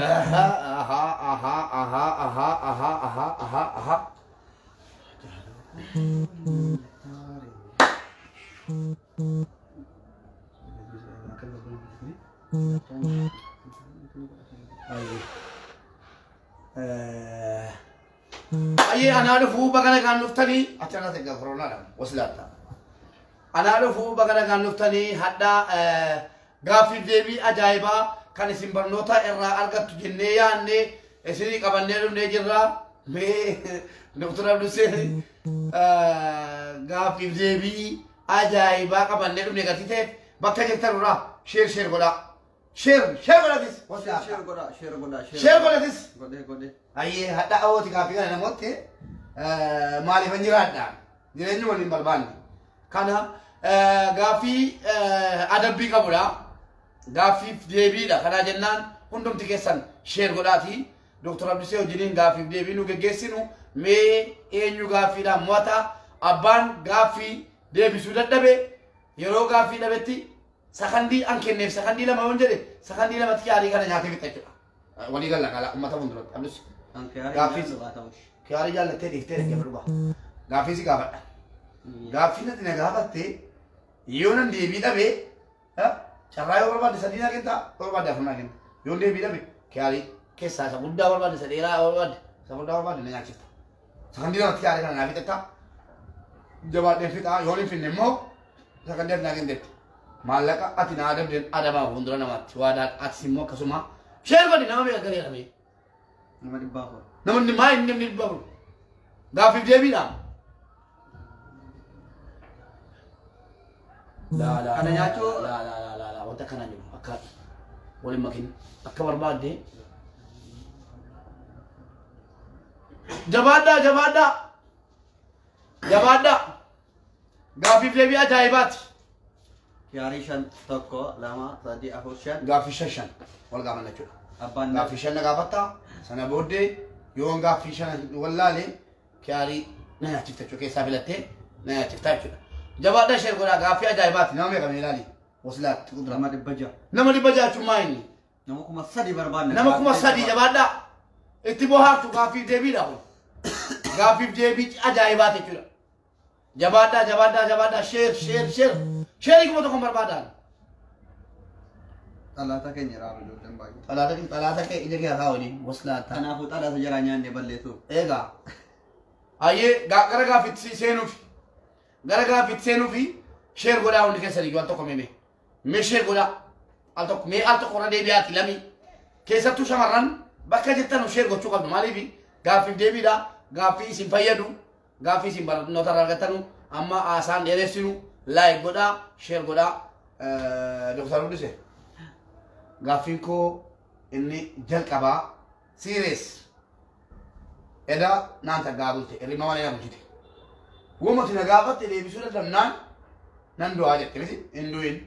Aha aha aha aha aha aha aha aha aha. Ayyee anaa dhufuu baga nagaan dhuftanii achana ta'e koronaadhaan wasilaatta. Anaa dhufuu baga nagaan dhuftanii hadhaa gaaffiif deebii ajaa'ibaa kan isin barnoota irraa argattu jennee yaadne isinii qabannee dhufnee jirra. Mee Doktor Abduseen gaaffiif deebii ajaa'ibaa qabannee dhufne gatii ta'eef bakka jirtan irraa share share godhaa. Share share godhatis. Share godhaa, share godhaa. Share godhatis. Godhee godhee. Ayyee hadhaa ooti gaaffii kana namootti maaliifan jiraadha? Jireenya waliin barbaanne. Kana gaaffii adabbii qabudha. Gaaffiif deebiidha. Kana jennaan hundumti keessan share godhaati. Doktor Abdusee wajjiniin gaaffiif deebii nu geggeessinu mee eenyu gaaffiidhaan mo'ata? Abbaan gaaffii deebisuu dadhabe yeroo gaaffii dhabetti sakandii an kenneef sakandii 2 yoon jedhe sakandii 2tti yaalii kana nyaatee fixa jechuudha. Walii galla kala uummata fuulduratti. Abdus. Kan kiyaarii Gaaffii nyaannu baatamush. Kiyaarii jaallattee dhiiftee dhaggeeffadhu ba'a. Gaaffii si gaafadha. Gaaffii natti na gaafatte yoo nan deebii dhabe carraa yoo barbaadde 3 naa kentaa yoo barbaadde 4 naa kenta. Yoo deebii dhabe kiyaarii keessaa isa guddaa barbaadde isa dheeraa barbaadde isa guddaa barbaadde na nyaachifta. Sakandii 2tti kiyaarii kana naa fixatta. Jabaadheen fixaa yoo hin finne immoo sakandii ati naa kentetti. Maallaqa ati naa adabdeen adamaa fuuldura namaatti waadaan atis immoo akkasuma share godhi nama meeqa galeera mee. Nama 400. Namni maa inni namni 400. Gaaffiif deebiidha. Kana nyaachuu Laa laa laa laa laa wanta akkanaa jiru akka waliin makin akka barbaadde. Jabaadhaa jabaadhaa jabaadhaa gaaffiif deebii ajaa'ibaati. Kiyaarii 5 1 2 3 4 5. Gaaffii 5 5 wal gaafanna jechuudha. Abbaan Gaaffii 5 na gaafatta sana booddee yoon gaaffii 5 wallaale kiyaarii na nyaachifta jechuudha keessaa filattee na nyaachifta jechuudha. Jabaadhaa share godhaa gaaffii ajaa'ibaati nama meeqa mee ilaali wasilaatti qudura. Nama 600. Nama 600 jechuun maa inni? Nama 3000 barbaanna. Nama 3000 jabaadhaa itti bohaartu gaaffiif deebiidha kun. Gaaffiif deebii ajaa'ibaati jechuudha. Jabaadhaa jabaadhaa jabaadhaa share share share sheerii 1000 barbaadaan. Xalaata keenya irraa ijoolleen baay'ee. Xalaata xalaata kee ija kee haa waliin wasilaatta. Kanaafuu xalaata jaraa nyaannee balleessuuf. Egaa ayyee gara gaaffiitti seenuufi gara gaaffiitti seenuufi share godhaa hundi keessan iyyuu al tokko mee mee share godhaa al tokko mee al tokko irra deebi'aati lamii keessattuu shamarran bakka jirtan share gochuu qabdu maaliif gaaffiif deebiidha gaaffii isin fayyadu gaaffii isin barnoota irraa argattanu amma haasaan dheeressinu like godhaa share godhaa. Doktor Abdusee gaaffiin koo inni jalqabaa serious eda naan taggaa bulte hirribma malee na bulchite. Wamati na gaafatte deebisuu dadhabnaan nan du'aa jette miti hin du'in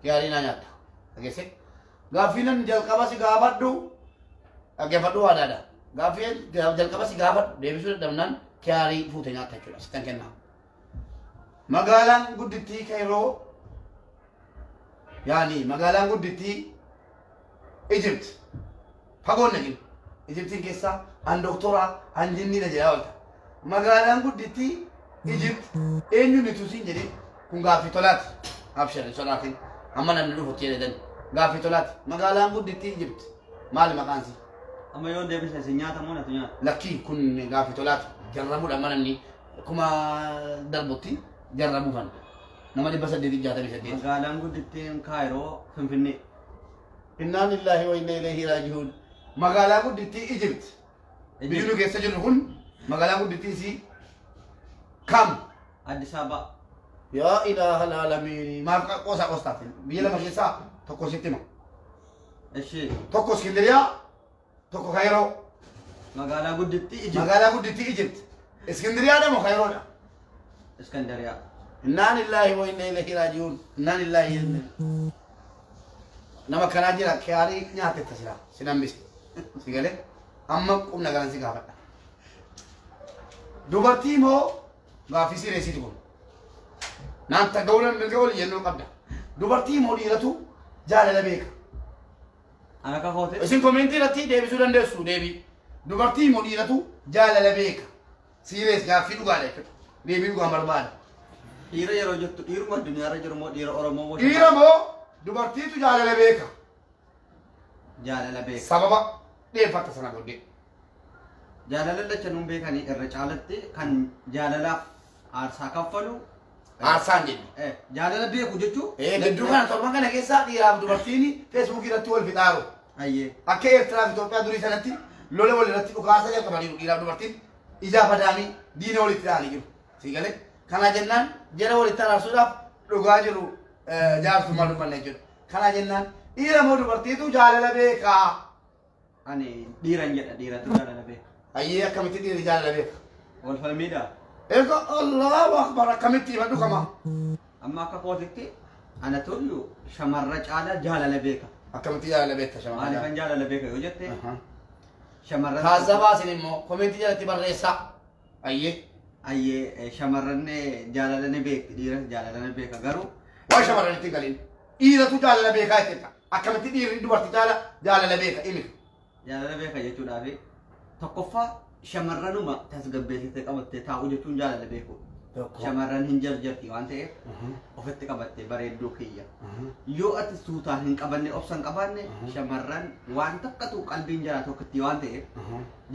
kiyaarii naa nyaatta. Dhageesse gaaffii nan jalqaba si gaafadhu dhaggeeffadhu waadaadha. Gaaffii jalqaba si gaafadhu deebisuu dadhabnaan kiyaarii fuute nyaatta jechuudha sittan kennaa. Magaalaan guddittii Kairoo yaani magaalaan guddittii Egypt fagoon naqin Egyptiin keessaa an doktoraa an jinniidha jedhaa oolta. Magaalaan guddittii Egypt eenyuun itti siin jedhee kun gaaffii tolaati. Abshir hin sodaatin amma namni dhufutti jedhan gaaffii tolaati. Magaalaan guddittii Egypt maali maqaan isii? Amma yoon deebise isin nyaata moo natu nyaata? Lakkii kun gaaffii tolaati. Jarramuudha amma namni kuma darbutti jarramuufan. Nama 868. Magaalaan guddittiin Kaayiroo Finfinnee. Innaa lillahi wa inna ilayhi raaji'uun. Magaalaa guddittii Egypt. Biyyi nu keessa jirru kun magaalaa guddittii isii kam? Addis Ababa. Yaa ilaaha alaalamiin. Maaf qoosaa qoostaati. Biyya lama keessaa tokko sitti hima. Eshi Tokko Iskindiriyaa, tokko Kaayiroo. Magaalaa guddittii Egypt. Magaalaa guddittii Egypt. Iskindiriyaadha moo Kaayiroodha? Iskandariyaa. Innaa lillahi wa inna ilayhi raaji'uun. Innaa lillahi nama akkanaa jira kiyaarii nyaatetta sila si hambise. Si galee amma qubna galan si gaafadha. Dubartii moo gaaffii sireessiiti kun? Naan taga'uu mirga wal jennuu qabda. Dubartii moo dhiiratu jaalala beeka? Akka koote. Isin komentii irratti deebisuu dandeessu deebii. Dubartii moo dhiiratu jaalala beeka? Siirees gaaffii dhugaadha jechuudha. Deebii dhugaa barbaada. Dhiira yeroo jettu dhiiruma addunyaarra jiru moo dhiira Oromoo moo Dhiira moo dubartiitu jaalala beeka? Jaalala beeka. Sababa dhiyeeffatta sana booddee. Jaalala lachanuun beekanii irra caalatti kan jaalalaaf aarsaa kaffalu. Aarsaan jenni. Jaalala beeku jechuun. Gidduu kana torban kana keessa dhiiraaf dubartiin feesbuukii irratti wal fixaaru. Ayyee. Akka Eertiraa fi Itoophiyaa durii sanatti lola wal irratti dhukaasa jalqabaniiru dhiiraaf dubartiin ijaa fadaanii diina walitti ta'anii jiru. Sii galee kana jennaan jara walitti araarsuudhaaf dhugaa jiru jaarsummaa dubbanna jechuudha. Kana jennaan dhiira moo dubartiitu jaalala beekaa? Ani dhiiran jedha dhiiratu jaalala beeka. Ayyee akkamitti dhiirri jaalala beeka? Wal falmiidha. Egaa Allahu Akbar akkamitti hima dhukama? Amma akka kootitti ana tollu shamarra caala jaalala beeka. Akkamitti jaalala beekta shamarra? Maaliifan jaalala beeka yoo jette shamarran. Taazabaa isin immoo komentii jalatti barreessaa. Ayyee. Ayyee shamarran jaalala ni beekti dhiiras jaalala ni beeka garuu. Waa shamarran itti galiin dhiiratu jaalala beekaa jettetta. Akkamitti dhiirri dubartii caala jaalala beeka imi? Jaalala beeka jechuudhaafi tokkoffaa shamarranuma tasgabbeessitee qabattee taa'u jechuun jaalala beeku. Shamarran hin jarjarti waan ta'eef ofitti qabattee bareedduu kiyya. Yoo ati suutaan hin qabanne obsa hin qabaanne shamarran waan takkatu qalbiin jaraa tokkotti waan ta'eef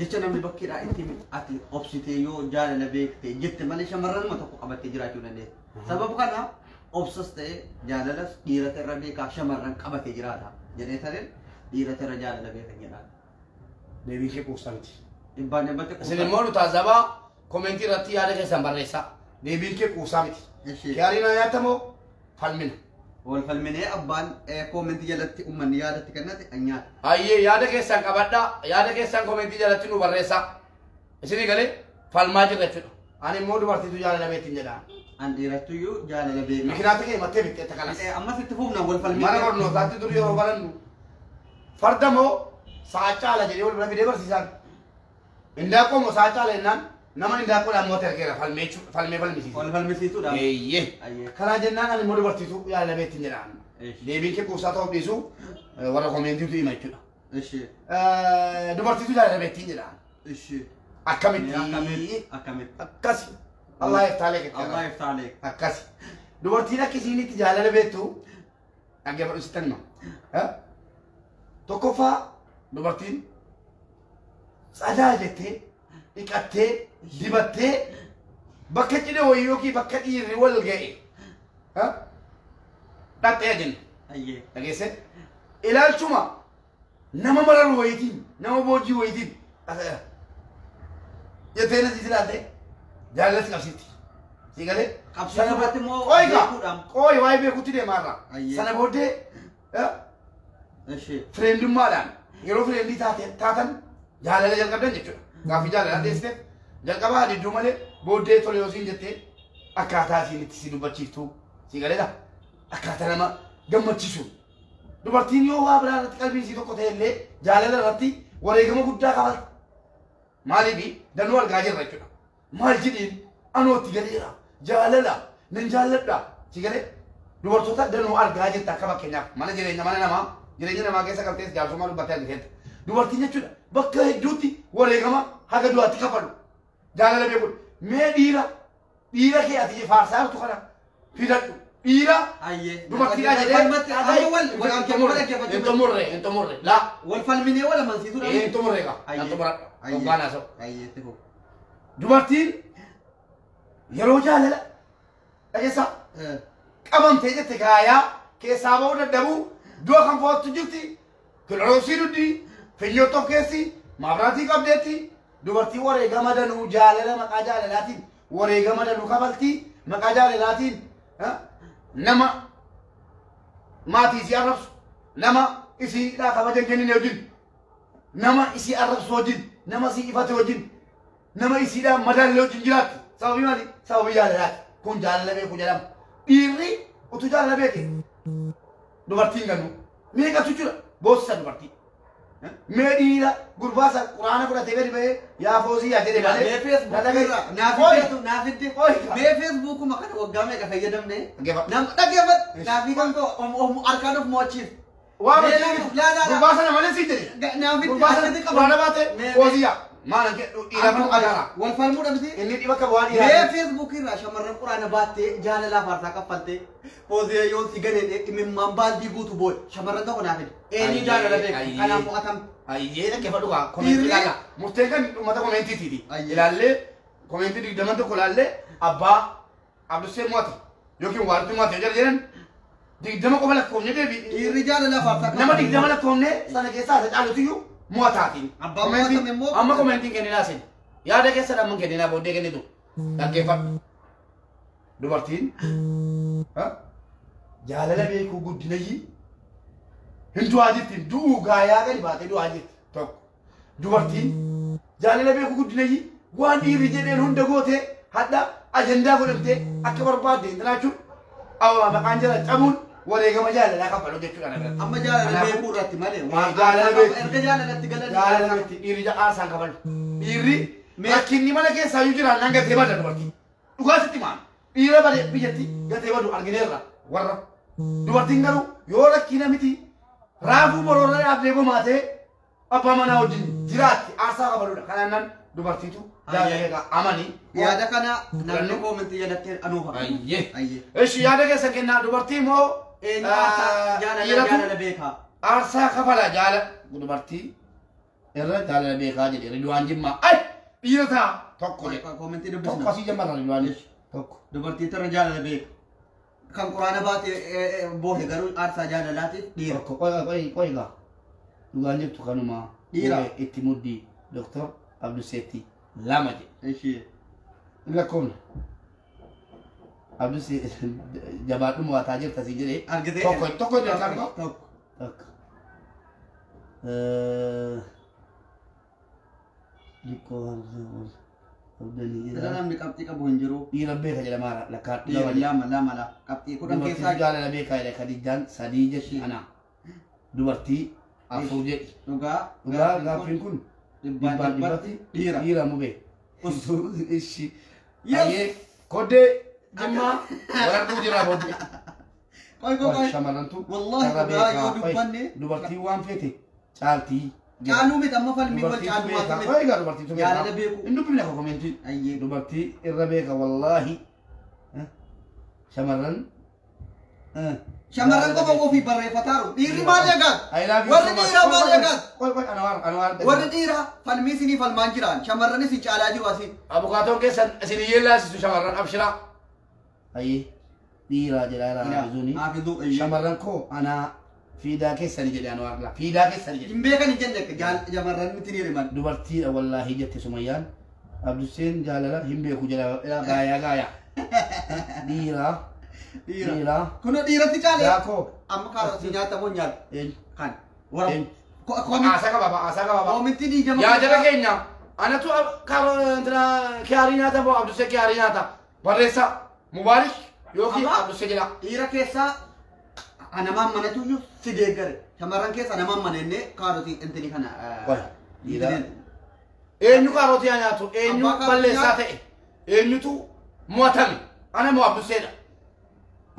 jecha namni bakkeedhaa itti ati obsitee yoo jaalala beekte jette malee shamarranuma tokko qabattee jiraachuu dandeessa. Sababa kanaaf obsas ta'e jaalalas dhiirata irra beekaa shamarran qabatee jiraata jedhee tareen dhiirata irra jaalala beekan jedhaan. Deebii ishee quubsaa miti. Dhibbaan dhibbatti Isin immoo nu taazabaa komentii irratti yaada keessan barreessaa. Deebiin kee quubsaa miti. Kiyaariin nyaatamoo falmina. Wal falminee abbaan koomentii jalatti uummanni yaadatti kennate nyaata. Ayyee yaada keessan qabadhaa yaada keessan komentii jalatti nu barreessaa. Isinii galee falmaa jirra jechuudha. Ani immoo dubartiitu jaalala beektiin jedhaan. An dhiirattuyyuu jaalala beeka. Mikinaata kee mattee bittee kanas. Ammas itti fufna wal falmii. Mana barnootaatti dur yeroo barannu farda moo sa'a caala jedhee wal bira fidee barsiisaan. Indaaqqoo moo sa'a caala jennaan nama indaaqqoodhaan moo ergeera falmee falmisiisa. Wal falmisiisuudha. Eeyyee. Karaa jennaan ani immoo dubartiitu jaalala beektiin jedhaan. Deebiin kee quubsaa ta'uu dhiisu warra koomentiitu hima jechuudha. Dubartiitu jaalala beektiin jedhaan. Akkamitti? Akkamitti? Akkasi. Allah iftaalee kee. Allah iftaalee. Akkasi. Dubartiin akka isiinitti jaalala beektu dhaggeeffadhu sittan hima. Tokkoffaa dubartiin sadaa jettee dhiqattee dibattee bakka cidhe wayii yookiin bakka dhiirri wal ga'e dhaqxee jenna. Dhageesse ilaalchuma nama mararu wayiitiin nama boojii wayiitiin jettee nasi ilaalte jaalalatti qabsiisti. Sii galee? Qabsiisuu irratti immoo beekuudhaan. Qooyi waa'ee beekuutti deemaa irraa. Sana booddee fireendummaadhaan yeroo fireendii taatan jaalala jalqabdan jechuudha. Gaaffii jaalalaa dhiyeessiteef jalqabaa didduu malee booddee tole yoo siin jettee akkaataa isiin itti si dubbachiiftu sii galeedha. Akkaataa nama gammachiisu. Dubartiin yoo waa biraa irratti qalbiin isii tokko ta'e illee jaalala irratti wareegama guddaa qabata. Maaliif danuu argaa jirra jechuudha. Maal jedhiin anootti galeera jaalala nan jaalladha si galee dubartoota danuu argaa jirta akka fakkeenyaaf mana jireenya mana namaa jireenya namaa keessa qabtees jaarsummaa dubbattee argiteetta. Dubartiin jechuudha bakka hedduutti wareegama haga du'aatti kafalu jaalala beekuun mee dhiira dhiira kee ati faarsaa jirtu kana fidadhu dhiira dubartiidhaa jedhee hin xumurre hin xumurre laa wal falminee wal amansiisuudha hin xumurre egaa hin xumuradha hoggaan haasa'u. Dubartiin yeroo jaalala dhageessaa qabamtee jette gaayaa keessaa ba'uu dadhabuu du'a kan fo'attu jirti kiloroosii duddi finyootti of keessi maabiraatii qabdeetti dubartii wareegama danuu jaalala maqaa jaalalaatiin wareegama danuu kafaltii maqaa jaalalaatiin nama maatii isii arrabsu nama isiidhaa kabaja hin kennine wajjin nama isii arrabsu wajjin nama isii ifate wajjin nama isiidhaan madaalle wajjin jiraatti. Sababii maali? Sababii jaalalaati. Kun jaalala beeku jedhama. Dhiirri utuu jaalala beeke dubartiin gannu meeqatu jira boossisa dubartii. Mee dhiira gurbaa isa quraana fudhatee gadi ba'ee yaa foosii yaa jedhe malee. Mee feesbuukuma kana waggaa meeqa fayyadamne? Nama dhaggeeffadhu naafii kan koo harkaan of mo'achiif. Waa gurbaa sana malee sii jedhe. Gurbaa sana quraana baate fooziyaa. Maal dhiira falmu qadaara. Wal falmuudha miti. Inni dhiba qaba waan dhiiraa. Mee feesbuukii irraa shamarran quraana baattee jaalalaaf aarsaa kaffaltee fooziyaa yoo si ganee imimmaan baaldii guutu booda shamarran tokko naa fide. Eenyu jaalala beeku kanaaf mo'atam. Ayyee dhaggeeffadhu kaa komentii ilaala. Murteen kan uummata komentiitiiti. Ilaallee komentii 20 tokko ilaallee abbaa Abdusee mo'ate yookiin waarti mo'ate jala jedhan 20 qofa lakkoofne deebi. Dhiirri jaalalaaf aarsaa Nama 20 lakkoofne sana keessaa isa caalutiyyuu mo'ataatiin. Abbaan mo'atame immoo. Amma komentiin kenninaa sin. Yaada keessa dhamman kenninaa booddee kennitu. Dhaggeeffadhu. Dubartiin jaalala beekuu guddinayyii hin du'aa jirti. Du'uu gaayaa gadi baatee du'aa jirti. Tokko. Dubartiin jaalala beekuu guddinayyii waan dhiirri jedheen hunda gootee hadha ajandaa godhamtee akka barbaadde hin jiraachuun maqaan jala cabuun wareegama jaalalaa kaffalu jechuudha na biratti. Amma jaalala beekuu irratti malee waan jaalala beekuu erga jaalalatti galan jaalala beekti dhiirri aarsaan kafalu. Dhiirri rakkinni mana keessaa iyyuu jiraan nan gatee bada dubartii. Dhugaa sitti maal dhiira bade biyyatti gatee badu argineerra warra. Dubartiin garuu yoo rakkina miti raafuu boroora dhaabdee gomaatee abbaa manaa wajjin jiraatti aarsaa kafaludha. Kanaan nan dubartiitu jaalala beekaa amanii. Yaada kana namni koomentii jalatti anuufa. Ayyee. Ishi yaada keessa kennaa dubartii moo jaalala beekaa. Aarsaa kafala jaala dubartii irra jaalala beekaa jedhe Ridwaan Jimmaa. Ay dhiira ta'a tokko jedhe. Koomentii dubbisna. Tokko asii jammarra Ridwaan tokko. Dubartii irra jaalala beeka. Kan quraana baate boohe garuu aarsaa jaalalaatiif dhiira. Tokko qoy qoy gaa. Dhugaan jirtu kanuma. Dhiira. Itti muddii Doktor Abduseetti lama jedhe. Ishi. Lakkoofna. Abdusee jabaadhuma waataa jirta si jedhee. Argitee. Tokko tokko jedhe tokko. Tokko. Tokko. Liqoo Irra namni qabxii qabu hin jiru. Dhiira beeka jedhamaara lakkaa Dhiira lama lama la qabxii 10 keessaa jaalala beekaa jedhe Khadijaan 3 jechi ana. Dubartii 4 jedhi. Dhugaa. Dhugaa gaaffiin kun dhibbaan dhibbatti dhiira. Dhiira mubee. Ishi. Ayyee koddee Jimmaa waraquu jira booddee. Qoy qoy qoy. Shamarrantu. Wallaahi dhugaa yoo dubbanne. Dubartii waan feete caaltii. Caaluu miti amma falmii wal caaluu waan feete. Egaa dubartiitu beeka. Jaalala beeku. Hin dubbifne akka komentii. Ayyee. Dubartii irra beeka wallaahi. Shamarran. Shamarran qofa ofii barreeffataaru. Dhiirri maal eegaatu? Warri dhiiraa maal eegaatu? Qoy qoy Anwaar Anwaar. Warri dhiiraa falmii isinii falmaan jiraan. Shamarran isin caalaa jiru asii. Abukaatoon keessan isin yeellaasisu shamarran abshiraa. Ayyee dhiiraa jedhaa haafizuuni. Haafizuu ayyee. Shamarran koo anaa fiidaa keessani jedhe Anwaar laa. Fiidaa keessani jedhe. Hin beekan hin jenne shamarran miti ni himan. Dubartiidha wallaahi jette Sumayyaan. Abduseen jaalala hin beeku jedha gaayaa gaayaa. Dhiiraa. Dhiira. Kun dhiiratti caalee. Yaakoo. Amma kaarotii nyaatamoo nyaata. Kan. Aasaa qababa aasaa qababa. Koomintii diigama. Yaa jala keenya. Anatu kaarii nyaata moo Abdusee kaarii nyaata. Barreessaa Mubaarik yookiin Abdusee jedha. Dhiira keessaa anamaan manatu iyyuu si deeggare. Shamarran keessa anamaan mana innee kaarotii intini kana. Eenyu kaarotii haa nyaatu? Eenyu balleessaa ta'e? Eenyutu mo'atame? Ana moo Abduseedha?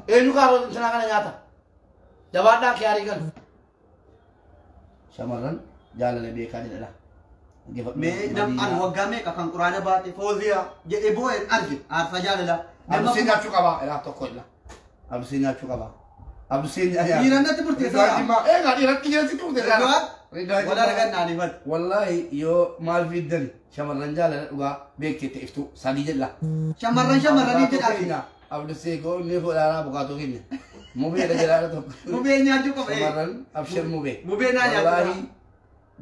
Eenyu kaarotii intinaa kana nyaata? Jabaadhaa kiyaarii galu. Shamarran jaalala beekaa jedhadha. Mee an waggaa meeqa kan quraana baate fooziyaa jedhee boo'een arge aarsaa jaalalaa. Abdusee nyaachuu qaba. Ilaa tokko ilaa. Abdusee nyaachuu qaba. Abdusee nyaachuu. Dhiirannatti murteessaa. Egaa dhiiratti dhiiratti murteessaa. Wal argannaan ifatu. Wallaahi yoo maal fiddani shamarran jaalala dhugaa beekteette iftu 3 jedha. Shamarran shamarranii jedhaa. Abdusee koo inni fuudhaaraa bukaatoo keenya. Mubeedha jedhaa tokko. Mubee nyaachuu qaba. Shamarran abshir mubee. Mubee naa nyaachuu. Wallaahi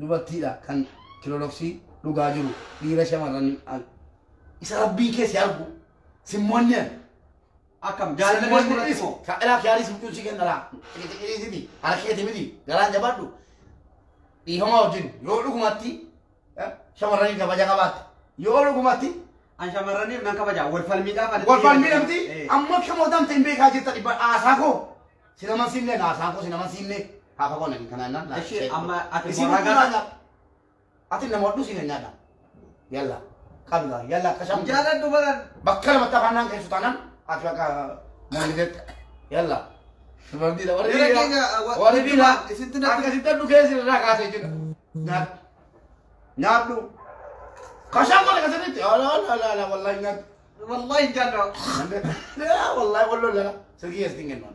dubartiidha kan kiloloksii dhugaa jiru dhiira shamarran isa rabbiin keessi argu simmoonni Akkam jaalala beekuu irratti moo? Ilaa kiyaarii simtuu si kenna laa. Xixiqqii harkeeti miti garaan jabaadhu. Dhiifama wajjin yoo dhugumatti shamarraniif kabaja qabaatte yoo dhugumatti. An shamarraniif nan kabaja wal falmiidhaaf. Wal falmii miti amma akka mootamte hin beekaa jirta dhibba haasaa koo si naman siinne haasaan koo si naman siinne haafa koo nagin kanaan naan. Ishee amma ati ragaa. Ati nama hodhu siin nyaadha. Yalla qabigaa yalla akkasam. Jaaladhu baran. Bakka lamatti afaan naan keessu taanaan ati bakka mul'itetti yalla. Dubartiidha. Warri Jara dhiiraa. keenya, Warri dhiiraa. Isintu natti- Akkasitti dhukee sirraa kaasee jira. Nyaadhu. Nyaadhu. Kashaan godhe kasanitti. Ala ala ala ala wallahi nyaadhu. Wallahi hin jaalladhu. Wallahi wallo lala. Sirgii keessatti hin kennu.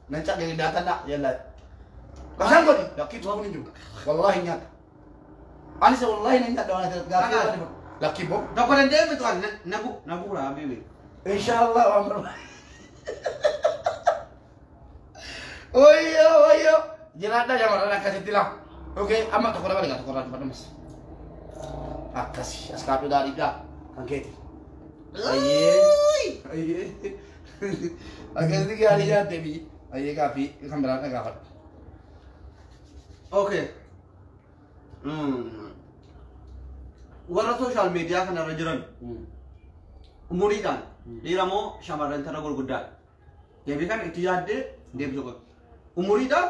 Nan caqee daatannaa yallaa. Kashaan godhe. Lakkii tuquu hin jiru. Wallahi nyaadhu. Anis wallahi nan nyaadha waan asirratti gaaffii. Lakkii boo. Tokko danda'ee miti waan nagu nagu habibi. Inshallah waan barbaade. Wayyo wayyo. Jiraadha shamarran akkasitti laa. Okei amma tokko dabale gaa tokko irraa dubbadhumas. Akkasi as kaadhu daadhiidha kan keeti. Ayyee. Ayyee. Akkasitti gaarii nyaattee biyyi. Ayyee gaaffii kan biraan dhagaafadhu. Okay. Warra social media kanarra jiran umuriidhaan dhiira moo shamarran tana gurguddaadha? Deebii kana itti yaaddee deebisuu qabdi. Umuriidhaan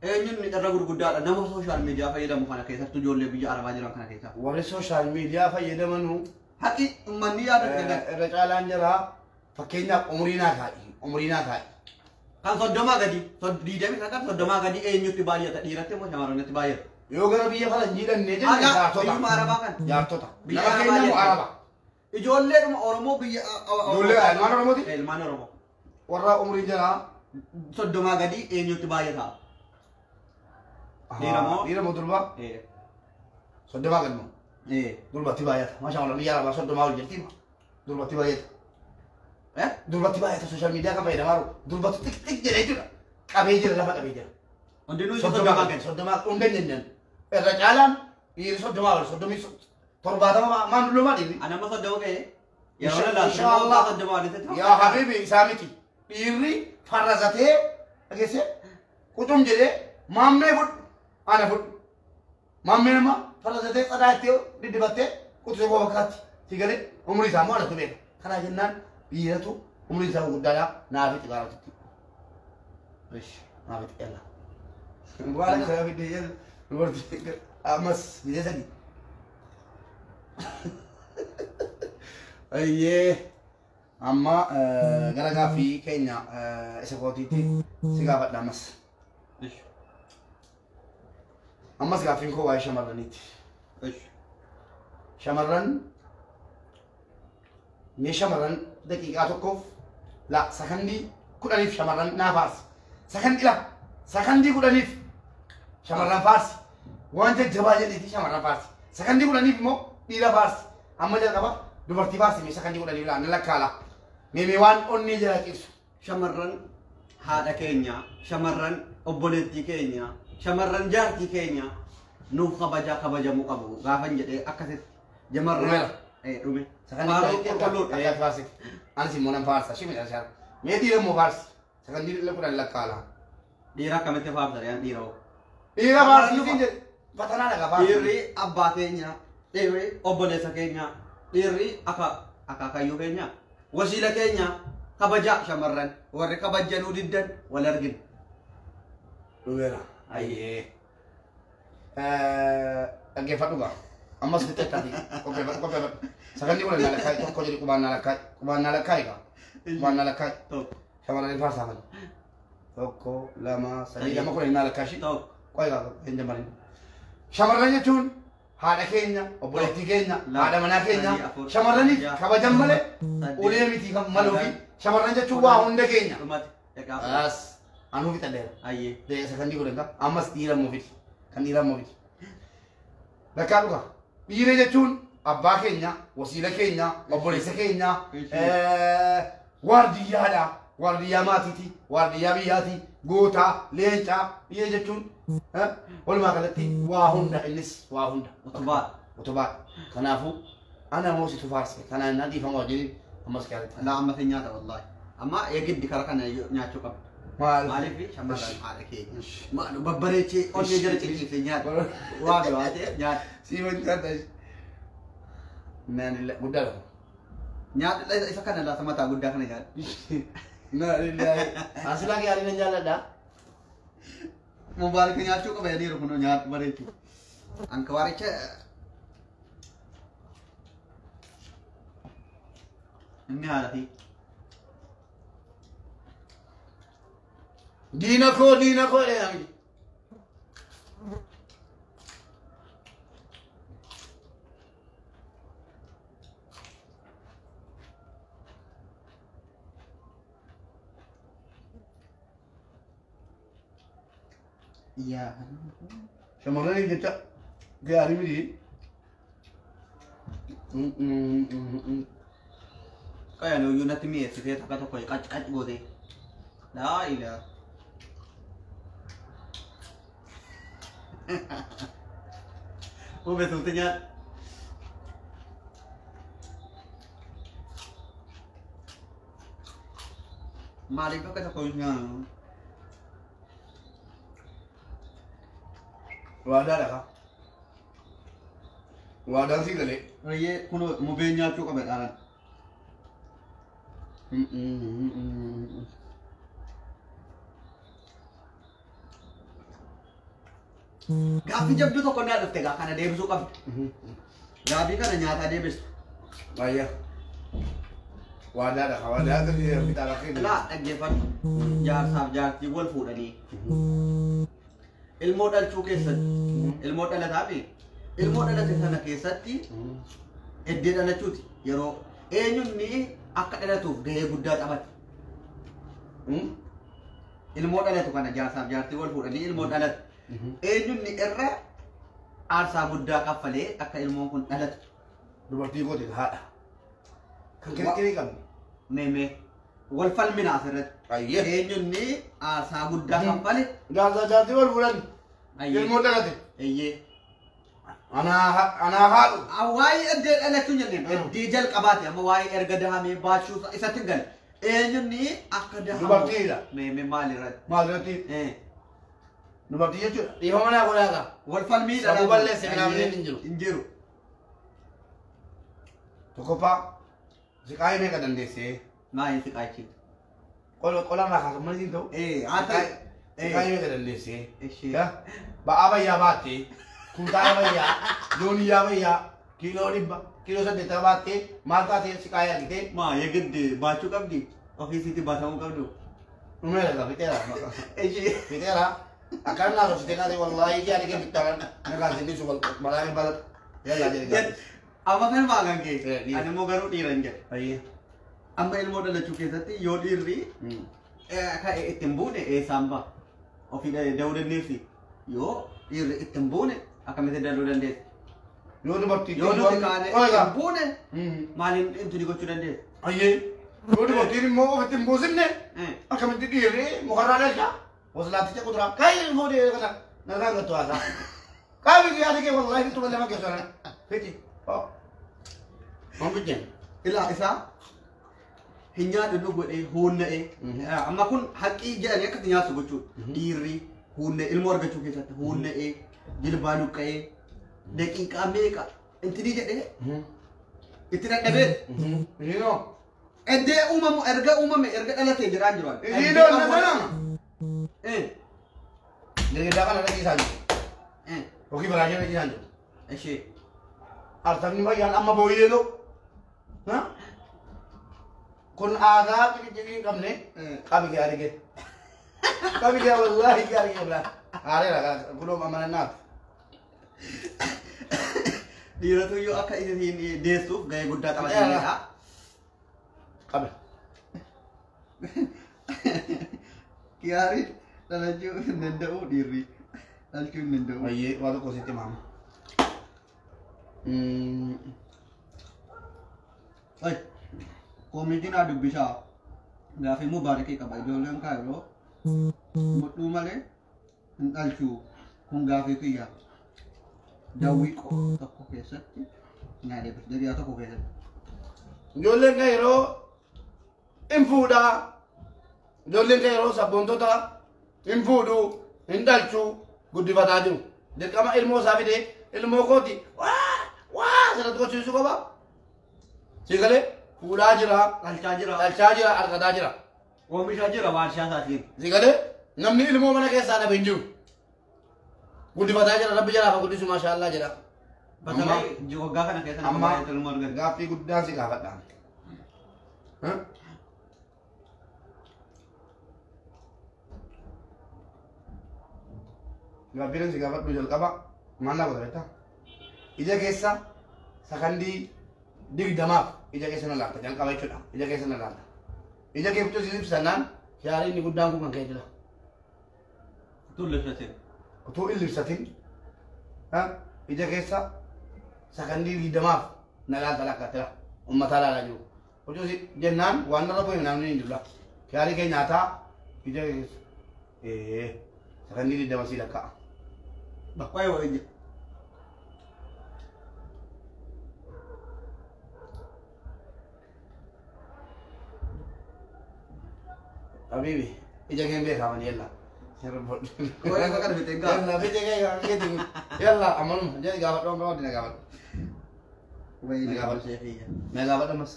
eenyuun irra gurguddaadha nama social media fayyadamu kana keessattuu ijoollee biyya Arabaa jiran kana keessa? Warri social media fayyadamanuu Haqi uummanni yaada kennan. Irra caalaan jira fakkeenyaaf umurii naa kaa'i umurii naa kaa'i. Kan 30 gadi 29 30 gadi eenyutti baay'ata dhiiratti moo shamarranitti baay'ata? Yoo gara biyya faranjii dhannee jenne Haqa jaartota. biyyuma Arabaa kana. Jaartota. Biyya Nama Arabaa keenya moo jette. Araba? Ijoolleedhuma Oromoo biyya Ijoollee ilmaan Oromooti? Ilmaan Oromoo. Warra umurii jira 30 gadi eenyutti baay'ata? Dhiira moo? Dhiira moo durba? 30 gadi moo? Durbatti baay'ata. Maashaa Allah biyya Arabaa 30 ol jirti. Durbatti baay'ata. Durbatti baay'ata social media kan fayyadamaa jiru. Durbatti xiq xiq jedhee jira. Qabee jira lafa qabee jira. Hundinuu 30 30 gadi gadi. 30 hunda hin jennaan. Irra caalaan dhiirri 30 ol 37 maan dullumaa dhiirri. Ani amma 30 ga'e. Yeroo lallaasu Inshallah. 30 olitti. Yaa habibi isaa miti. Dhiirri farrasatee dhageesse qucum jedhee maammee fudhu ana fudhu. Maammee nama farrasatee tsadaa itti diddibattee qutusee koo bakkaatti si galee umurii isaa immoo anatu beeka. Kanaa jennaan dhiiratu umurii isaa guddaadha naafi xibaaratutti. Naafi xiqqeella. Waan akka fidee jedhu dubartii ammas biyya sadii. Ayyee. Amma gara gaaffii keenya isa kootiitti si gaafadha ammas. Ammas gaaffiin koo waa'ee shamarraniiti. Shamarran mee shamarran daqiiqaa tokkoof la sakandii 10 shamarran naa faarsi. Sakandii la sakandii 10 shamarran faarsi. Waan jajjabaa jedheeti shamarran faarsi. Sakandii 10 immoo dhiira faarsi. Amma jalqaba dubartii faarsi mee sakandii 10 laa na lakkaala. Mee mee waan onnee jala cibsu. Shamarran haadha keenya, shamarran obboleettii keenya, shamarran jaartii keenya nuuf kabajaa kabajamuu qabu gaafan jedhee akkasitti jamarran. Dhumeera. Dhume. Sakandii Faaruu 10 qulqulluudha. Akka faarsi. Anis immoo nan faarsa. Shimi dha shaara. Mee dhiira immoo faarsi. Sakandii 10 lakkaala. Dhiira akkamitti faarsa yaa dhiira hoo? Dhiira faarsi siin jedhe. Fatanaa dhagaa faarsi. Dhiirri abbaa keenya, dhiirri obboleessa keenya, dhiirri akaakayyuu keenya, wasiila keenya kabajaa shamarran warri kabajanuu diddan wal argina. Dhumeera. Ayyee. Dhaggeeffadhu gaa. Ammas fixettaati. Qopheeffadhu qopheeffadhu. Sakandii 10 naa lakkaa'i tokko jedhi qubaan naa lakkaa'i. Qubaan naa lakkaa'i gaa. Qubaan naa lakkaa'i. Tokko. Shamarran faarsaa kana. 1 2 3 2 10 naa lakkaa'i. Tokko. Qoy gaa hin jammarin. Shamarran jechuun haadha keenya, obboleettii keenya, haadha manaa keenya, shamarraniif kabajan malee ulee miti kan maluu fi shamarran jechuun waa hunda keenya. Dhumate. As anuu fixadheera. Ayyee. Sakandii 10 gaa ammas dhiira immoo fidi. Kan dhiira immoo fidi. Lakkaa dhugaa. Dhiira jechuun abbaa keenya, wasiila keenya, obboleessa keenya, waardiyyaadha. Waardiyyaa maatiiti, waardiyyaa biyyaati, gootaa, leencaa, dhiira jechuun walumaa galatti waa hunda innis waa hunda. Utubaa. Utubaa. Kanaafuu ana immoo situ faarse. Kanaan na dhiifama wajjin ammas gaaritti. Laa amma si nyaata wallaahi. Amma eegiddi karaa kana nyaachuu qabda. Maal? Maaliif shamarran haadha keenya. Maal babbareechee onnee jala ciciisee nyaata. Waa biraa ta'e nyaata. Siifan nyaata. Naan guddaa dha. Nyaata isa kana laata mataa guddaa kana nyaata. Naan illaahi. Asilaa gaarii nan jaalladha. Mubaarak nyaachuu qaba jedheeru kun nyaata bareechuu. Anka waaricha inni haadha fi. Diina koo diina koo jedhee namichi. Yaa. Shamarraniif jecha gaarii miti. Qayan iyyuu natti mi'eessitee takka tokko qac qac goote. Laa ilaa. Ube tuuti nyaadha. Maaliif akka tokko hin nyaannu? Waadaadha kaa. Waadaan sii galee. Rayyee kun mubeen nyaachuu qabe dhaalan. Gaaffii jabduu tokko naa dhufte gaa kana deebisuu qabdi. Gaaffii kana nyaataa deebistu. Baay'ee. Waadaadha kaa. Waadaa galee fixaa keenya. Laa dhaggeeffadhu. Jaarsaaf jaartii wal fuudhanii. Ilmoo dhalchuu keessatti ilmoo dhalataa fi ilmoo dhalate sana keessatti eddee dhalachuuti yeroo eenyunni akka dhalatuuf gahee guddaa taphate. Ilmoo dhalatu kana jaarsaaf jaartii wal fuudhanii ilmoo dhalatu. Eenyunni irra aarsaa guddaa kaffalee akka ilmoon kun dhalatu. Dubartii kooti haadha. Kan kirkirii qabdi. Mee mee wal falmina asirratti. Ayyee. Eenyunni aarsaa guddaa kaffale. Jaarsaa jaartii wal fuudhan. Ilmoo dhalate. Eeyyee. Anaa haadhu. Waa'ee eddee dhalachuu jenneen eddee jalqabaati amma waa'ee erga dahamee baachuu isatti hin galle. Eenyunni akka dahamu. Dubartiidha. Mee mee maal irratti? Maal irratti? Dubartii jechuudha. Dhiifama naa godhaa kaa. Wal falmiidha. Sabuu balleesse minaamineen hin jiru. Hin jiru. Tokkoffaa siqaayii meeqa dandeessee? Maayii siqaayichi? Qola qolarraa kaasan malee siin ta'u. Haa ta'u. Siqaayii meeqa dandeessee? Ishee. Ba'aa bayyaa baattee, kuntaala bayyaa, jooniyyaa bayyaa, kiiloo 100, kiiloo 80 baattee maal taatee siqaayii argitee? Maa yeegidde baachuu qabdi. Ofiisiitti baatamuu qabdu. Dhumeera gaa fixeera. Ishee. Fixeera. Akkaan naa tolchitee kaatee wallaahi yaadi kee bittaan nagaan sinnisu malaa hin balatu. Yallaa jedhe gaa. Amma kan maagan kee. Dhiira. Ani immoo garuu dhiira hin jedhe. Ayyee. Amma ilmoo dhalachuu keessatti yoo dhiirri ka'e itti hin buune eessaan ba'a? Ofii da'uu dandeessi. Yoo dhiirri itti hin buune akkamitti dhaluu dandeessi? Yoo dubartii Yoo nuti kaane itti hin buune maaliin intuni gochuu dandeessi? Ayyee. Yoo dubartiin immoo ofitti hin buusinne akkamitti dhiirri mukarraa dhalcha? Waslaatticha kuduraa kaayee fuudhee kana nagaan gattu haasaa. Qaami yaada kee wallaahi fixu malee fakkeessu kana. Fixi. Waan bijjeen. Ilaa isaa hin nyaadhu godhee huunna'ee. Amma kun haqqii jedhanii akkatti nyaatu gochuudha. Dhiirri huunna'ee ilmoo argachuu keessatti huunna'ee jilbaa luqqa'ee daqiiqaa meeqa intini jedhee itti dadhabee. Isiinoo. Eddee uumamu erga uumame erga dhalatee jedhaan jiru. Isiinoo na sana. Girgiddaa kana dhaqiisaa jiru. Yookiin baraashee dhaqiisaa jiru. Ishee. Artabni fayyaan amma booyyee ta'u. Kun aadaa xixiqqii hin qabne qabi gaarii kee. Qabi gaarii wallaahi gaarii kee bilaa. Haareera kunoo amanannaaf. Dhiiratu iyyuu akka isiin deessuuf gahee guddaa taphatanidha. Qabi. Kiyaariin dhalachuu hin danda'u dhiirri. Dhalchuu hin danda'u. Ayyee waa tokko sitti maama. Ay, koomitiin haa dubbisaa. Gaaffii mubaarakii qaba. Ijoolleen kaayiroo mudhuu malee hin dhalchuu. Kun gaaffii kiyya. Dawwii tokko keessatti naa deebis. Dariyaa tokko keessatti. Ijoolleen kan yeroo hin fuudhaa. Ijoolleen kan yeroo sabboontota hin fuudhuu, hin dhalchuu guddifataa jiru. Dirqama ilmoo isaa fidee ilmoo kooti waa waa sanatti gochisiisuu qaba. Si galee fuudhaa jira, Dhalchaa jira. dhalchaa jira, argataa jira. Oomishaa jira waarshaa isaatiin. Si galee namni ilmoo mana keessaa dhabe hin jiru. Guddifataa jira, rabbi jalaa guddisu maashaallaa jedha. Batalay waggaa kana keessa nama Amma baay'eetu ilmoo argate. gaaffii guddaan si gaafadha. Gaaffiin si gaafadhu jalqaba maal naa godha beektaa? Ija keessa sakandii 20 ija keessa na laalta jalqaba jechuudha. Ija keessa na laalta. Ija kee kutuu si ibsannaan yaaliin inni guddaan kun kan kee jira. Utuu libsatin. Utuu hin libsatin ija keessa sakandii 20 na laalta lakkaatira. Uummataa laalaa jiru. Utuu si jennaan waan narra bu'e namni hin jiru. Yaalii kee nyaataa ija keessa. Sakandii 20 si lakkaa'a. Baqqaa yoo ija. Habibi, ija kee hin beekamani yalla. Qola kana fixee gaafa. Yalla ija kee keetiin yalla ammanuma jedhi gaafadhu amma wadina gaafadhu. Wayii gaafadhu. Na gaafadhu ammas.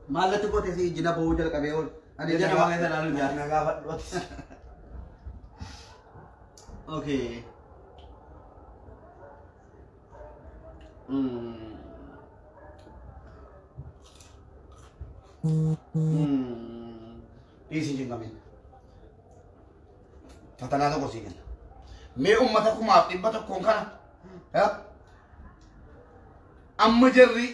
Maallatti qote si ijji na ba'uu jalqabee oolu. Ani ija namaa keessa ilaaluun jaalladha. Na gaafadhu atis. Okay. Dhiisi hin cinqamin. Fatanaa tokko sii kenna. Mee uummata 1,100 kana amma jarri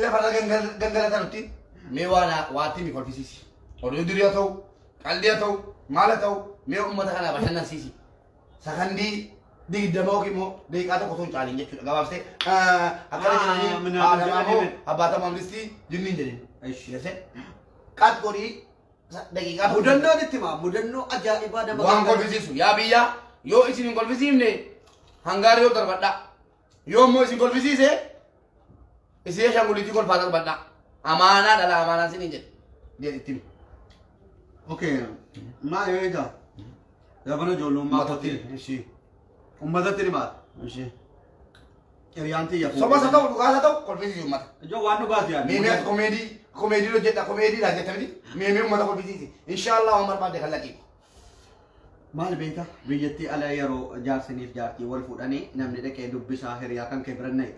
lafarra gangalatanutti mee waan waatti mi kolfisiisi. Oduu durii haa ta'u, qalbii haa ta'u, maal haa ta'u mee uummata kana bashannansiisi. Sakandii 20 yookiin immoo daqiiqaa tokko osoo hin caalin jechuudha. Gabaabsee akkana jedhanii haadha maamoo abbaa mamlistii jinniin jedhin. Qat godhii daqiiqaa tokko. Mudannoon itti himaa mudannoo ajaa'ibaa nama waan kolfisiisu yaa biyya yoo isin hin kolfisiifne hangaari yoo darbadha. Yoo immoo isin kolfisiise isin ashaanguliitii kolfaa darbadha. Amaanaa dhala amaanaa isin hin jedhe. Jedhe itti himi. Okay. Maal yoo egaa? Gabana ijoollummaa kootti. Ishii. Uummatatti himaa. Ishii. Hiriyaan tiyya fuudhee. Sobas haa ta'u dhugaas haa ta'u kolfisiisi uummata. Ijoo waan dhugaati yaadde. Meemee ati komeedii komeedii hojjedha komeediidha jette miti meemee uummata kolfisiisi. Inshaallah waan barbaadde kallaqii. Maal beektaa biyyattii ala yeroo jaarsiniif jaartii wal fuudhanii namni dhaqee dubbisaa hiriyaa kan kee bira na'e.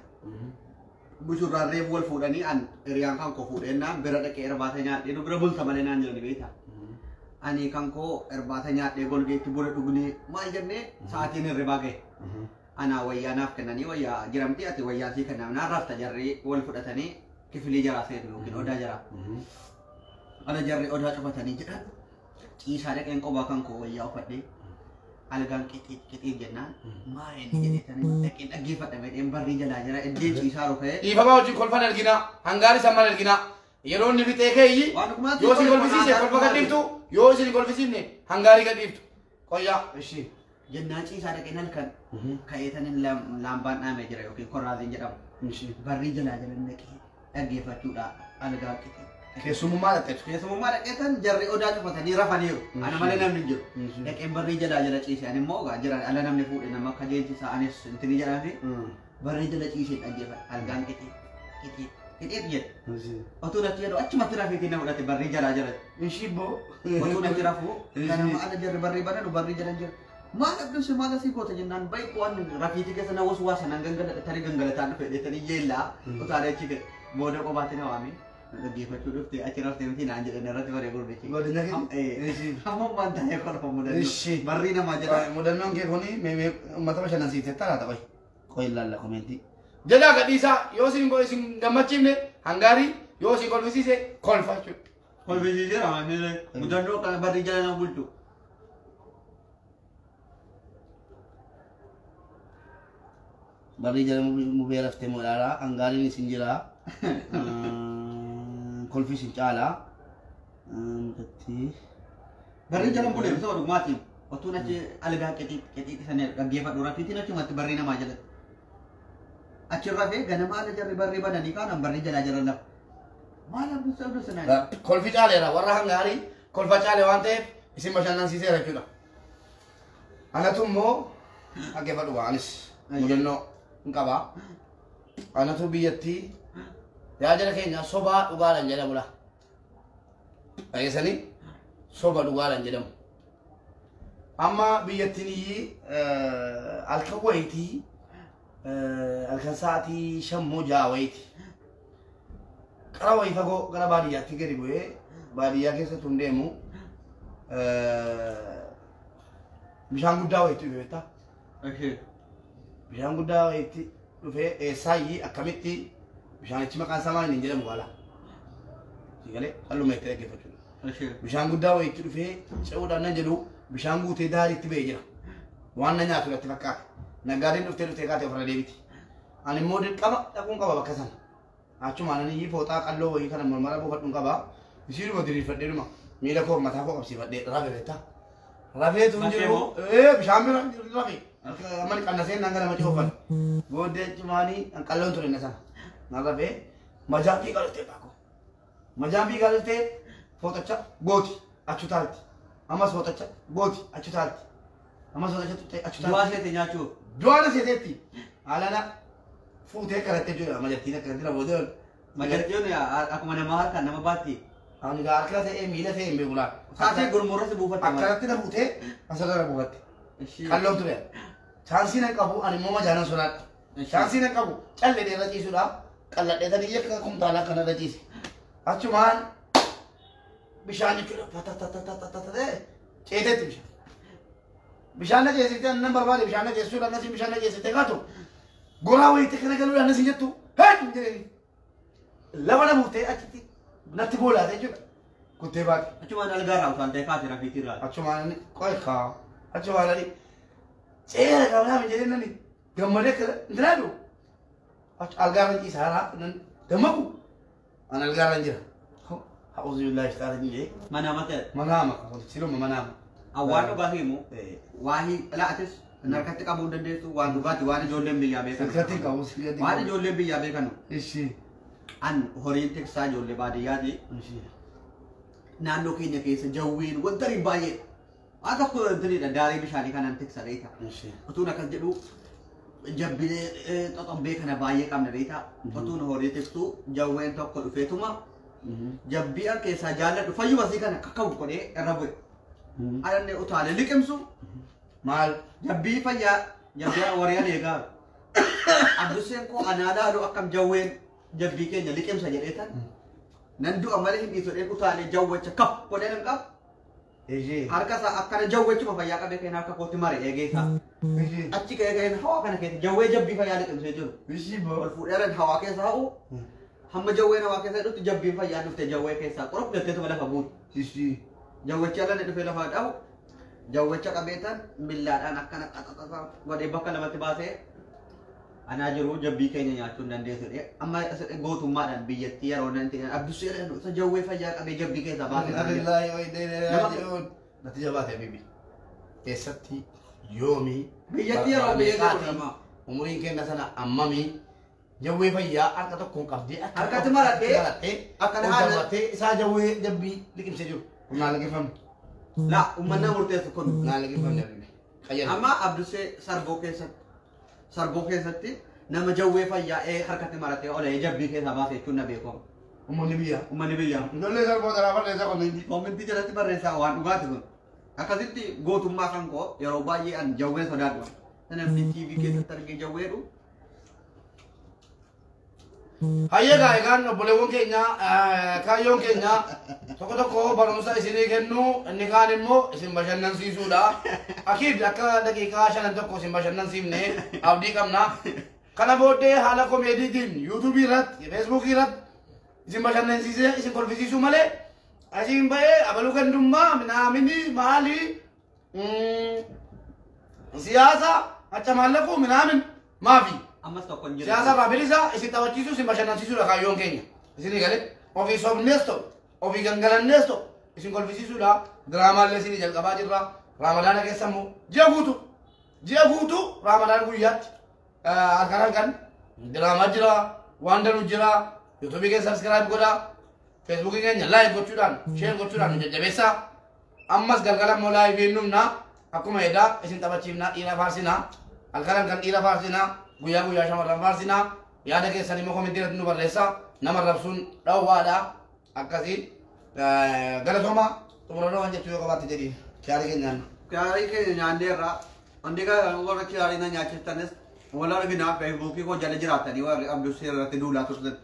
Bushurraan reefu wal fuudhanii an hiriyaan kan koo fuudhennaan bira dhaqee irbaata nyaadhee nu bira bulta malee naan jedhani beektaa. Ani kan koo irbaata nyaadhee golgeetti buna dhugnee maal jennee sa'aatiin hirribaa ga'e. Anaa wayyaa naaf kennanii wayyaa jiramti ati wayyaa sii kennaaf naan rafta jarri wal fudhatanii kifilii jaraa seenu yookiin odaa jaraa. Ala jarri odaa cufatanii jedhan ciisaa dhaqeen qobaa kan koo wayyaa uffadhee algaan qixiit qixiit jennaan maa inni jedhetanii dhaqeen dhaggeeffadha medheen barrii jalaa jira iddeen ciisaa rukee. Dhiifamaa wajjin kolfan argina hangaari samman argina yeroo inni fixee keeyyi yoo isin kolfisiise kolfa gadhiiftu yoo isin kolfisiifne hangaarii gadhiiftu qoyyaa ishii. Jennaan ciisaa dhaqeen halkan ka'eetaniin laambaan dhaamee jira yookiin korraaziin jedhamu. Barrii jalaa jala dhaqee dhaggeeffachuudha algaa qixiit. Keessummaa dhaqxeetu. Keessummaa dhaqeetan jarri odaa cufatanii rafaniiru. Ana malee namni hin jiru. Dhaqeen barrii jalaa jala ciise ani immoo jira ala namni fuudhe nama akka leenjisaa anis intini jedhaa fi barrii jala ciisee dhaggeeffadha. Algaan qixiit qixiit qixiit jedhe. Otuu natti jedhu achumatti rafeetii na fudhate barrii jalaa jalatti. Ishii boo. Otuu natti rafuu ganama ala jarri barrii bananu barrii jala jira. Maal abduu maal asii goota jennaan bayi waan rafiitii keessa na waswaasa nan gangaladha tarii gangalataan dhufe dheetanii yeellaa utaalee achi ga'e booda qobaatti na waamee. Dhaggeeffachuu dhufte achi raftee miti naan jedhan irratti baree gurbichi. Godina kee? Hamma waan ta'eef kolfa mudannoo. Barrii namaa jedha. Mudannoon kee kuni meemee uummata bashannansiisee taata qoy. Qoy ilaalla komentii. Jalaa gadhiisaa yoo isin isin gammachiifne hangaarii yoo isin kolfisiise kolfa jechuudha. Kolfisiiseera mudannoo kana barrii jala nama bulchu. Barrii jala mubee raftee moodhaaraa hangaariin isin jiraa. Kolfi isin caalaa. Barrii jala bulee bisa dhugumaatiin otuun achi algaa qixiit qixiit sana dhaggeeffadhu rafiitiin achumatti barrii namaa jalatti. Achi rafee ganama ala jarri barrii bananii kaanaan barrii jalaa jala lafa. Maal abduu abduu sanaa. Kolfi caaleera warra hangaarii kolfa caale waan ta'eef isin bashannansiiseera jechuudha. Anatu immoo dhaggeeffadhu anis mudannoo hin qabaa. Anatu biyyattii yaa jala keenya sobaa dhugaadhaan jedhamudha. Dhageessanii soba dhugaadhaan jedhamu. Amma biyyattiin iyyii halkan wayitii halkan sa'aatii 5 6 wayiiti. Qara wayii fagoo gara baadiyyaatti gadi bu'ee baadiyyaa keessatti hin deemu bishaan guddaa wayiitu beektaa. Bishaan guddaa wayiitti dhufee eessaayyii akkamitti bishaanichi maqaan isaa maal hin jedhamu baala. Sigalee halluma itti dhaggeeffachuudha. Bishaan guddaa wayiitti dhufee ce'uudhaan nan jedhu bishaan guutee daariitti ba'ee jira. Waan na nyaatu natti fakkaata. Naggaadeen dhuftee kaatee ofirra deebiti. Ani immoo dirqama dhaquun qaba bakka sana. Achumaan ani iyyii fooxaa qalloo wayii kana mormara buufadhuun qaba. Isiinuma diriirfadheedhuma miila koo mataa koo qabsiifadhee rafe beektaa. Rafeetu hin jiru. Bishaan bira rafe. Amma qannaseen nan gara macii oofan. Booddee achumaanii qalloon ture na sana. Nan rafee majaan fiigaa dhuftee baakoo. Majaan fiigaa dhuftee fooxacha gooti achu taalti. Ammas fooxacha gooti achu taalti. Ammas fooxacha tuttee achu Du'aa taalti. seete nyaachuuf. Du'aana seeteetti. Alana fuutee karattee jechuudha majattiin akkanatti na booddee. Majaltiin akkuma namaa harkaan nama baatti. Ani gaa harka ta'ee miila ta'ee hin beeku laata. Kaatee gurmurratti buufatte. Akkanatti na fuutee asirra na buufatte. Qalloon ture. Chaansii nan qabu ani immoo majaanan sodaadha. Chaansii nan qabu callee irra ciisuudha. Qalladhee tanii akka kumtaalaa kana irra ciise. Achumaan bishaan jechuudha patatatatata ceeteetti bishaan. Bishaan na ceesiste ani nan barbaade bishaan na ceesisuudha akkasiin bishaan na ceesiste kaatu goraa wayiitti kana galuudhaan nasiin jettu heen jedheni. Lafa na buuftee achitti natti boolaate jechuudha. Kuttee baate. Achumaan algaarraa utaaltee kaate rafiitirraa. Achumaan qoy kaa achumaan ani ceera qabnaa min jedheen nani gammadee akkana intalaadu algaarra ciisaa nan dammaqu an algaarra jira. A'uuzu billaahi shaytaana jedhee Mana mata manaama siluma manaama. Awwaan dhugaatii immoo waa'ee laatis harkatti qabuu hin dandeessu waan dhugaatii waan ijoolleen biyyaa beekan. Silkatti hin qabu silkatti Waan hin qabu. ijoolleen biyyaa beekanu. Ishi. An horiin tiksaa ijoollee baadiyyaati. Ishi. Naannoo keenya keessa jawween wanta hin baay'ee. Waan tokko wantinidha daarii bishaanii kanaan tiksa reeta. Ishi. Otuun akkas jedhu jabbilee xoxobbee kana baay'ee qabna reeta. Otuun horii tiksuu jawween tokko dhufeetuma jabbii an keessaa jaalladhu fayyuma sii kana kakkabu godhee irra bu'e. Alanne utaalee liqimsu Maal? jabbii fayyaa jabbii wariyaan eegaa. Abdusseen koo anaa laalu akkam jawween jabbii keenya liqimsa jedhee tan nan du'a malee hin dhiisu jedhee utaalee jawwacha kaf godhee nan qaba. Ishi. Harka isaa akkana jawwachuma fayyaa qabee kan harka kootti mare eegee isaa. Ishi. Achi ka'ee ka'een hawaa kana keessa jawwee jabbii fayyaa liqimsee jiru. Ishi Ol boo. fuudhee hawaa keessa ha'u hamma jawween hawaa keessa hidhutti jabbiin fayyaa dhufte jawwee keessaa qorof jetteetuma lafa buutu. Ishi. Jawwachi ala dhufee lafa dhahu jawwacha qabeetan millaadhaan akkana qaxaxaxa godhee bakka lamatti baasee anaa jiru jabbii keenya nyaachuu hin dandeessu jedhee amma gootummaadhaan biyyattii yeroo nan ta'e abdussee isa jawwee fayyaa qabee jabbii keessaa baasee Inna lillahi wa inna ilaihi raaji'uun. Natti jabaate habibi. Eessatti yoomii Biyyattii yeroo biyya meeqaati? jedhamu. Umuriin keenya sana ammamii jawwee fayyaa harka tokkoon qabdee akka Harkatti marattee, marattee akkana ol haala- darbattee isaa jawwee jabbii liqimsee jiru. Kun naan liqimfamne. La uummanni murteessu kun Naan liqimfamne habibi. Qayyara. amma abdussee sarboo keessatti nama jawwee fayyaa ee harkatti maratee olee jabbii keessaa baase jechuun na beekamu. Uummanni biyyaa. Uummanni biyyaa. Ijoollee sarboo taraa barreessaa komentii. Koomentii jalatti barreessaa waan dhugaati kun. Akkasitti gootummaa kan koo yeroo baay'ee an jawwee sodaadhu. Namni TV keessatti argee jawweedhu. Hayyeegaa egaan obboleewwan keenya kaayyoon keenya tokko tokko barumsa isinii kennu inni kaan immoo isin bashannansiisuudha. Akiid akka daqiiqaa shanan tokko isin bashannansiifne abdii qabna. Kana booddee haala komeediitiin yuutuubii irratti feesbuukii irratti isin bashannansiisee isin kolfisiisuu malee asiin ba'ee abaluu gandummaa minaamini maali siyaasa acha maallaquu minaamin maafi. Ammas tokko hin jiru. Siyaasa irraa bilisa isin taphachiisuu isin bashannansiisuudha kaayyoon keenya. Isinii galee ofii sobnees ta'u ofii gangalannees ta'u isin kolfisiisuudha. Diraamaallee isinii jalqabaa jirra. Raamadaana keessa immoo ji'a guutuu Raamadaan guyyaatti halkan halkan diraamaa jira waan danuu jira. Yuutuubii keessa subscribe godhaa. Feesbuukii keenya like gochuudhaan share gochuudhaan nu jajjabeessaa. Ammas galgala immoo live hin dhumna. Akkuma edaa isin taphachiifnaa dhiira faarsinaa. Halkan halkan dhiira faarsinaa. Guyyaa guyyaa shamarran faarsinaa. Yaada keessan immoo komentii irratti nu barreessaa. Nama rabsuun dhowwaadha. Akkasii galatooma xumuranoo waan jechuu yoo qabaatte jedhi kiyaarii keenyaan. Kiyaarii keenya nyaanneerra. Hundi kan warra kiyaarii na nyaachistanis wal arginaa feesbuukii koo jala jiraattanii warri abdussee irratti duulaa turtan.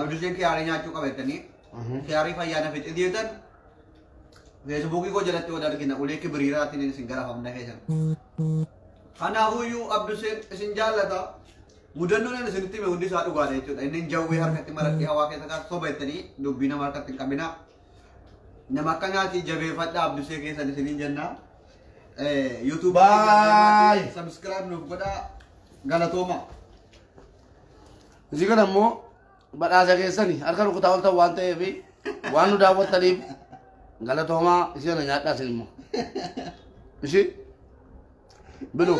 Abdusseen kiyaarii nyaachuu qabatanii kiyaarii fayyaa na fixe deetan feesbuukii koo jalatti wal argina ulee kibiriiraatiin isin garafamna keessan. Kanaafuyyuu Abduseen isin jaallata. Mudannoon inni isinitti hime hundi isaa dhugaadha jechuudha. Inni jawwee harkatti maradhee hawaa keessa kaasa soba jettanii dubbii nama harkatti hin qabinaa. Nama akka nyaati jabeeffadhaa Abdusee keessan isiniin jennaa. YouTube Bye. subscribe nuuf godhaa, galatooma. Isii kana immoo badhaasa keessani harka rukutaa ooltan waan ta'eef, waan nu daawwattaniif galatoomaa. Isii kana nyaadhaa isin immoo. Ishii bilu.